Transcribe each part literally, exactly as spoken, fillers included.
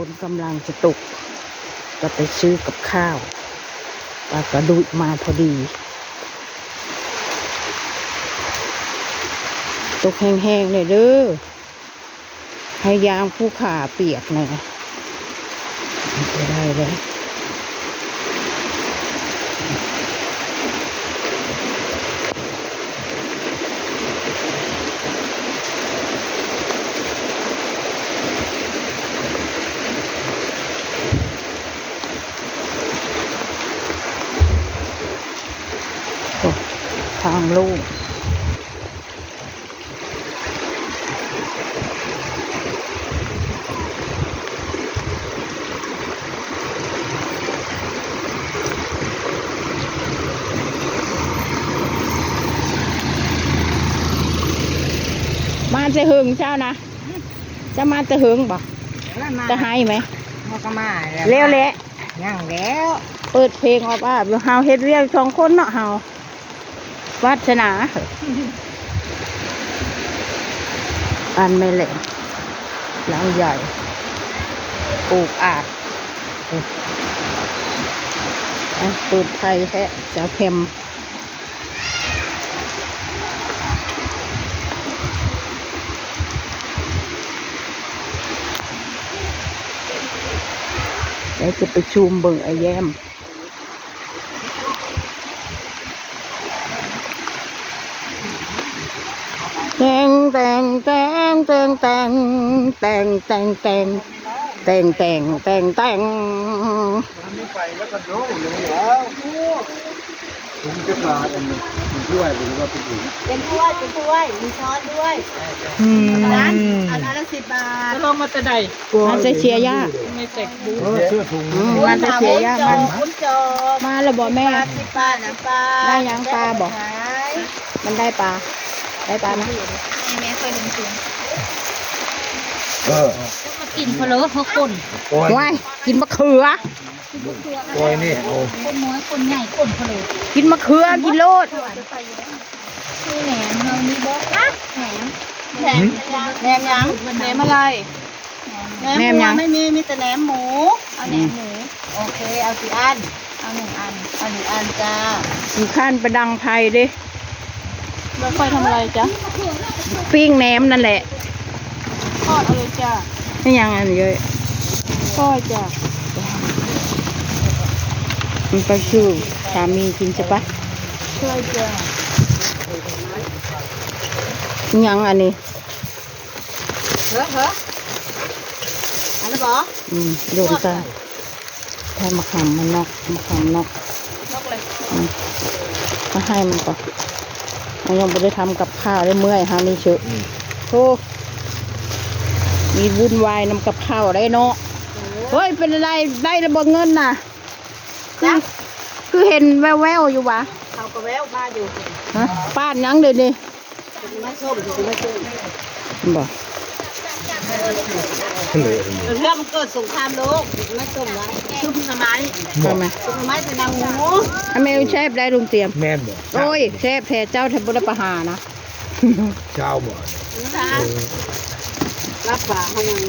ฝนกำลังจะตก ก็ไปซื้อกับข้าว ปลากระดุยมาพอดี ตกแห้งๆเลยเด้อ ให้ยางผู้ขาเปียกหน่อย ไม่ได้เลย โอ้ ทางโล่ง มาจะหึงเจ้านะ จะมาจะหึงบ่ เออ มา จะให้ไหม มาก็มาแล้ว เร็วแหละ ยังแล้ว เปิดเพลงออบอาบอยู่ เฮาเฮ็ดเวียกสองคนเนาะเฮา วาสนา อันแม่แหละ หลังใหญ่ ปลูกอาด อ่ะ เปิดไฟแท้ สาวแพม เดี๋ยวจะไปซูมเบิ่งไอ้แย้ม แตง แตง แตง แตง แตง แตง แตง แตง แตง แตง แตง แตง ถุงจะปลาอันนี้ ถุงถ้วยหรือว่าเป็นถุง เป็นถ้วย เป็นถ้วย มีช้อนด้วย อืม อันนั้น อันนั้นละสิบบาท แล้วลงมาแต่ใด มันจะเสียยาก ไม่ใส่บู เออ เสื้อถุง อืม มันจะเสียยาก มัน คุณจอม มาแล้วบ่แม่ ปลาสิบบาทนะปลา ได้ยังปลาบ่ ขาย มันได้ปลา ได้ปลาไหม แม่เคยลงทุน เออ มากินพะโล้เขาคน โอ้ย ว้าย กินมะเขือ โอ้ย นี่ เอา คนน้อยคนใหญ่คนพะโล้ กินมะเขือ กินโลด มีแหนม เรามีบ่ ฮะ แหนม แหนม หืม แหนมยัง แหนมอะไร แหนม แหนมยัง วัวไม่มี มีแต่แหนมหมู เอาแหนมหมู โอเค เอากี่อัน เอาหนึ่งอัน เอาหนึ่งอันจ้า ขี้คร้านไปดังไฟเด้ แล้วค่อยทำอะไรจ๊ะ ปิ้งแหนมนั่นแหละ ทอดเอาเลยจ้ะ ไม่ยังอันเยอะ ทอดจ้ะ มันไปซื้อสามีกินใช่ปะ ใช่จ้ะ ยังอันนี้ เฮ้อ เฮ้อ อันนั้นบ่ อืม ดูดิจ้ะ ถ้ามะขามมันนอก มะขามนอก นอกเลย อืม ก็ให้มันก่อน มันยังบ่ได้ทำกับข้าวเลย เมื่อยหานี่เฉอะ อืม โอ้ มีวุ่นวายนำกับข้าวได้เนาะ เฮ้ย เป็นอะไร ได้แล้วบ่เงินน่ะ คือ คือเห็นแววๆอยู่วะ เขาก็แววมาอยู่ ฮะ ป้านหยังเดี๋ยวนี้ มาส้ม มาส้ม บ่ เรื่องมันเกิดสงครามโลก มาส้มไว้ ซุปหน่อไม้ ทำไม ซุปหน่อไม้ใส่หนังหมู ทำไมแซ่บได้ลุงเตรียม แม่นบ่ โอ้ย แซ่บแท้เจ้า แทบบ่ได้ไปหานะ เจ้าบ่ จ้า เออ ลาบปลาเขายัง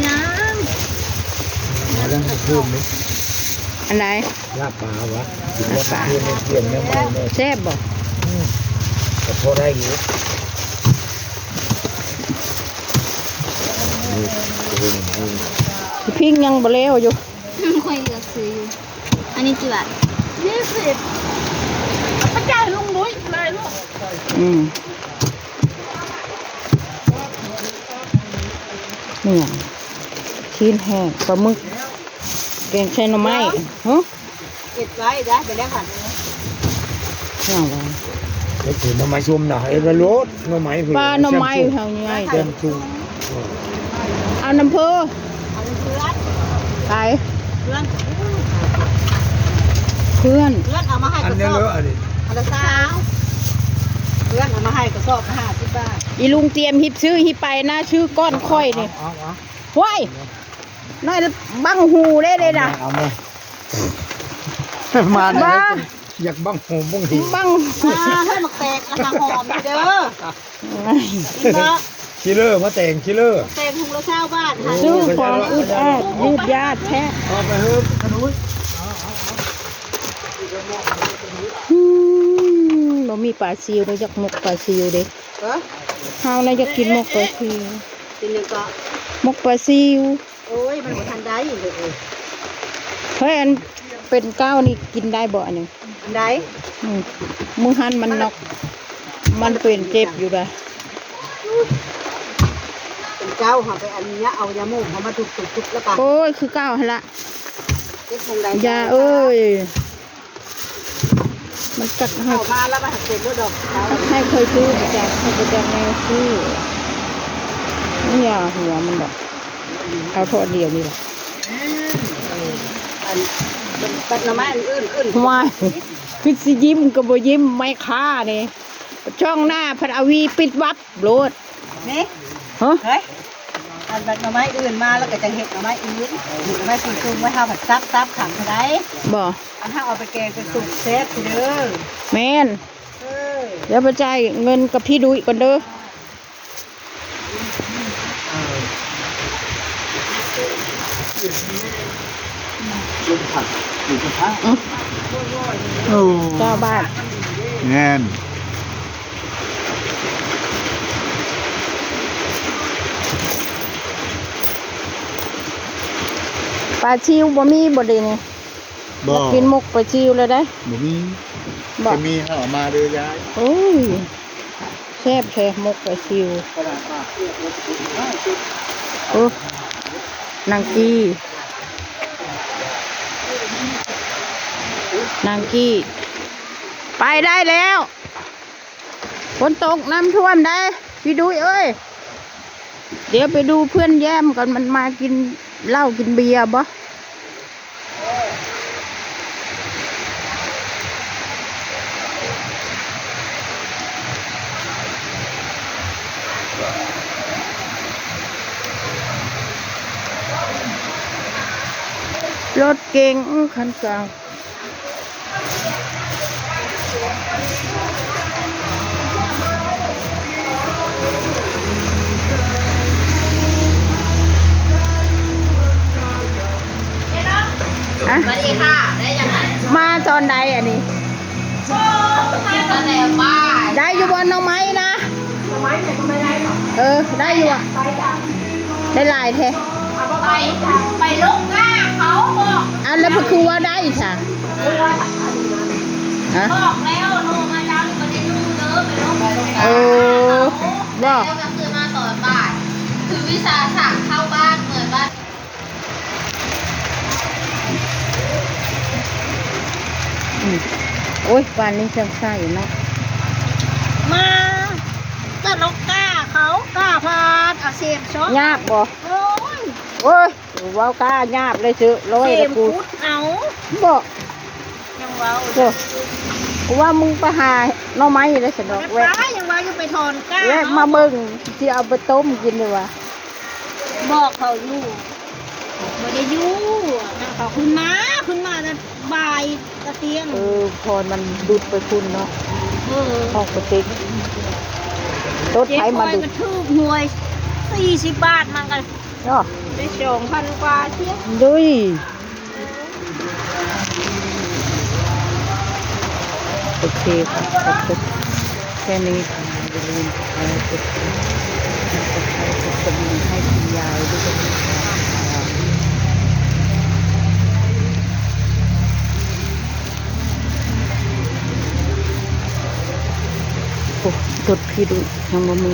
ยัง มาแล้วเพิ่มไหม อันไหน ลาบปลาวะ กินลาบปลา เพิ่มเพิ่มเนี่ย ไม่ไม่ แซ่บบ่ อืม แต่พอได้อยู่ นี่ พิงยังบ่แล้วอยู่ ค่อยเลือกซื้ออยู่ อันนี้กี่บาท ยี่สิบ เอาไปจ่ายลุงนุ้ยเลยลูก อืม นี่หยัง ชิ้นแห้ง ปลาหมึก แกงใส่หน่อไม้ ฮะ เก็บไว้ได้ ไปแล้วค่ะ อย่างไร เก็บหน่อไม้ส้มนะ เอ็ดละโลด หน่อไม้ ปลาหน่อไม้ แซมซุง ทางนี้ แซมซุง เอาน้ำเพื่อ เอาเพื่อน ไป เพื่อน เพื่อน เพื่อนเอามาให้ อัน กระ นี้ สอบ เลอะอันนี้ อันละสาว เพื่อนเอามาให้กระสอบละห้าสิบบาท อีลุงเตรียมหิบซื้อหิบไปนะ ซื้อก้อนค่อยนี่ เอา เอา เอา ว้าย น้อยบังหูได้เลยนะ เอามา เอามา มาเนี่ย บ้า อยากบังหูบังหู บัง อ่า ให้มันแตกแล้วก็หอมเด้อ กินเนาะ คิลเลอร์มาแต่งคิลเลอร์ แต่งถุงละเก้าบาทค่ะ สู้ความอึดอัดยืดยาดแท้ เอาไปเถอะขนุน อืม บ่มีปลาซิวเลย อยากหมกปลาซิวเด้ เออ เฮานะอยากกินหมกปลาซิว กินหยังก็ หมกปลาซิว โอ้ย มันบ่ทันได้เลยเอ้ย เฮ้ย อันเป็นเก้านี่กินได้บ่อันนี้ อันใด อืม มือหั่นมันนอก มันเป็นเจ็บอยู่นะ เป็นเก้าค่ะ ไปอันเนี้ย เอายาหม่องเขามาทุบๆๆแล้วกัน โอ้ย คือเก้าหั่นละ เจ็บตรงใด ยาเอ้ย มันกัดให้ เข้ามาแล้วมาหักเศษเลือดออก ให้เคยซื้อมาจาก ให้ไปจากแนวซื้อ นี่อย่าหัวมันดอก เอาเท่าเดียวนี่แหละ อัน เป็นตัดหน่อไม้อันอื่นขึ้น ว้าย คือสิยิ้มก็บ่ยิ้ม ไม่ค่านี่ ช่องหน้าพัดเอาวีปิดวับโลด นี่ ฮะ เฮ้ย อันบัดหน่อไม้อื่นมาแล้วก็จะเห็ดหน่อไม้อื่น หน่อไม้ปรุงๆไว้ เฮาผัดซับๆขังก็ได้ บ่ อันเฮาเอาไปแกงไปสุกแซ่บเด้อ แม่น เออ เดี๋ยวไปจ่ายเงินกับพี่ดุ้ยก่อนเด้อ ลมผัดอยู่กระทะ อืม โอ้ เก้าบาท แน่น ปลาซิวบ่มีบ่เดี๋ยวนี้ บ่ อยากกินหมกปลาซิวเลยได้ บ่มี บ่ จะมีให้เอามาเด้อยาย โอ้ย แซ่บแท้หมกปลาซิว โอ้ นางกี้ นางกี้ ไปได้แล้ว ฝนตกน้ำท่วมได้ พี่ดุ้ยเอ้ย เดี๋ยวไปดูเพื่อนแย้มก่อน มันมากินเหล้ากินเบียร์บ่ รถเก๋งคันกลาง อ่ะ สวัสดีค่ะ ได้ยังไง มาตอนใดอันนี้ มาแต่บ่าย ได้อยู่บ่หน่อไม้นะ เออ ได้อยู่อ่ะ ได้หลายแท้ ไป ไปลกหน้าเขาบอก อ่ะ แล้วคือว่าได้อีกค่ะ ฮะ บอกแล้วโทรมาแล้ว ไม่ได้ดูเด้อ ไปลกหน้า เออ บอก แล้วก็คือมาตอนบ่าย คือวิชาสั่งเข้าบ้านเหมือนบ้าน อืม โอ้ย บ้านนี้จังใส่เนาะ มา ก็ลกกล้าเขา กล้าพาด เอาเสียมซอก ยากบ่ โอ้ย โอ้ย เว้ากล้ายากเลยเถอะ ร้อย เสียม ละกู ขุดเอา บ่ ยังเว้า เออ กูว่ามึงไปหาหน่อไม้เลยสิเนาะ แวะ ป้ายังว่าอยู่ไปถอนกล้า แวะมาเบิ่ง สิเอาไปต้มกินดีกว่า บอกเขาอยู่ บ่ได้อยู่ นั่นเขาขึ้นมา ขึ้นมาแต่บ่ายตะเตียง เออ พรมันดุดไปพุ่นเนาะ เออ ออกไปติด รถไถมาดุด เจ๊พลอยก็ถูกหวยสี่สิบบาทมันก็ เนาะ ได้สองพันกว่าเที่ยว ดุย โอเคค่ะ ขอบคุณ แค่นี้ค่ะ อย่าลืมกดไลค์กดแชร์ กดติดตาม กดกระดิ่งให้คุณยายด้วยนะคะ โอ้ รถพี่ดุยังบ่มี